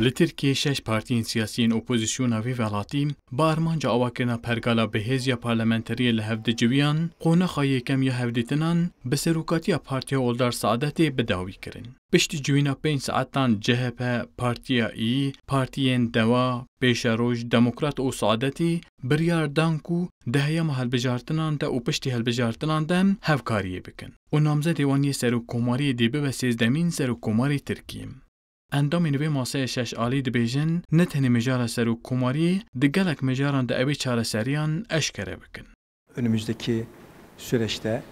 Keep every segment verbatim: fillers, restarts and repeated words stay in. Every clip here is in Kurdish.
Li Tirkiyeyê şeş partiyên siyasî yên opozisyona vê welatî bi armanca awakirina pergala bihêz ya parlamenteriyê li hev diciviyan, qonaxa yekem ya hevdîtinan bi serokatiya Partiya Oldar Saadetê bi dawî kirin. Piştî civîna pênc saetan C H P, Partiya Î, Partiyên Dewa, Pêşeroj, Demokrat û Saadetî biryar dan ku di heyama hilbijartinan de û piştî hilbijartinan de hevkariyê bikin û namzedê wan yê serokkomariyê dê bibe sêzdemîn serokkomarê Tirkiyê. Endamên vê maseyê şeş alî dibêjin, ne tenê mijara serokkomariyê, di gelek mijaran de ew ê çareseriyan eşkere bikin. Önümüzdeki süreçte,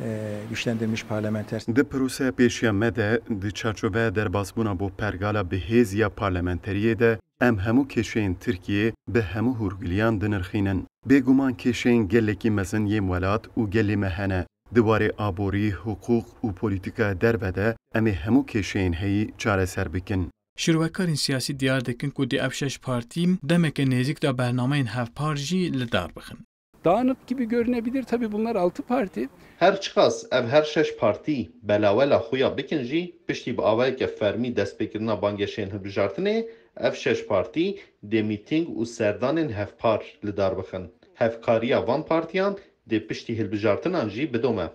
e, güçlendirilmiş parlamenter Di proseya pêşiya me de, di çarçoveya derbasbûna bo pergala bihêz ya parlamenteriyê de, em hemû kêşeyên Tirkiyê bi hemû hûrgiliyan dinirxînin. Bêguman kêşeyên gelekî mezin yên welat û gelê me hene. Di warê aborî, hiqûq û polîtîkaya derve de em ê hemû kêşeyên heyî çareser bikin. Şirwekarên siyasî diyar dikin ku dê ev şeş partî demeke nêzîk de bernameyên hevpar jî li dar bixin. Dağınık gibi görünebilir. Tabii bunlar altı parti. Her çiqas ev her şeş partî belawela xwe ya bikin jî, piştî bi awayeke fermî destpêkirina bangên hilbijartinê, ev şeş partî dê mîtîng û serdanên hevpar li dar bixin. Hevkariya van partiyan dê piştî hilbijartinan jî bidome.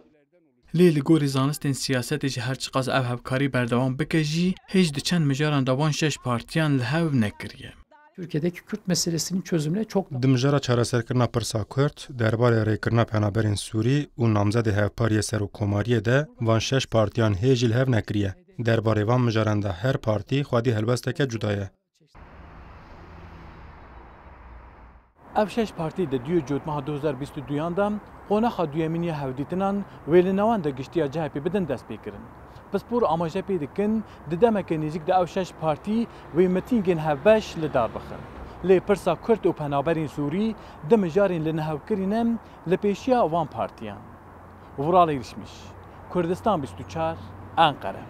Lê li gorî zanistên siyasetê jî her çiqas ev hevkarî berdewam bike jî, hêj di çend mijaran de wan şeş partiyan li hev nekiriye. Türkiye'deki Kürt meselesinin çözümüne çok Di mijara çareserkirina pirsa Kurd, derbarê rêkirina penaberên Sûrî û namzedê hevpar yê serokkomariyê de van şeş partiyan hê jî li hev nekiriye. Derbarê van mijaran de her partî xwedî helwesteke cuda ye. Ev şeş partî di duyê Cotmeha du hezar bîst û duyan de qonaxa duyemîn ya hevdîtinan wê li newan de giştiya C H P bidin destpêkirin. Pispor amaje pê dikin, di demeke nêzîk de ew şeş partî wê mitîngên hevbeş li dar bixin. Lê pirsa Kurd û penaberên Sûrî di mijarên li nehev kirî ne li pêşiya van partiyan. Vural Êrişmiş, Kurdistan bîst û çar, Enqere.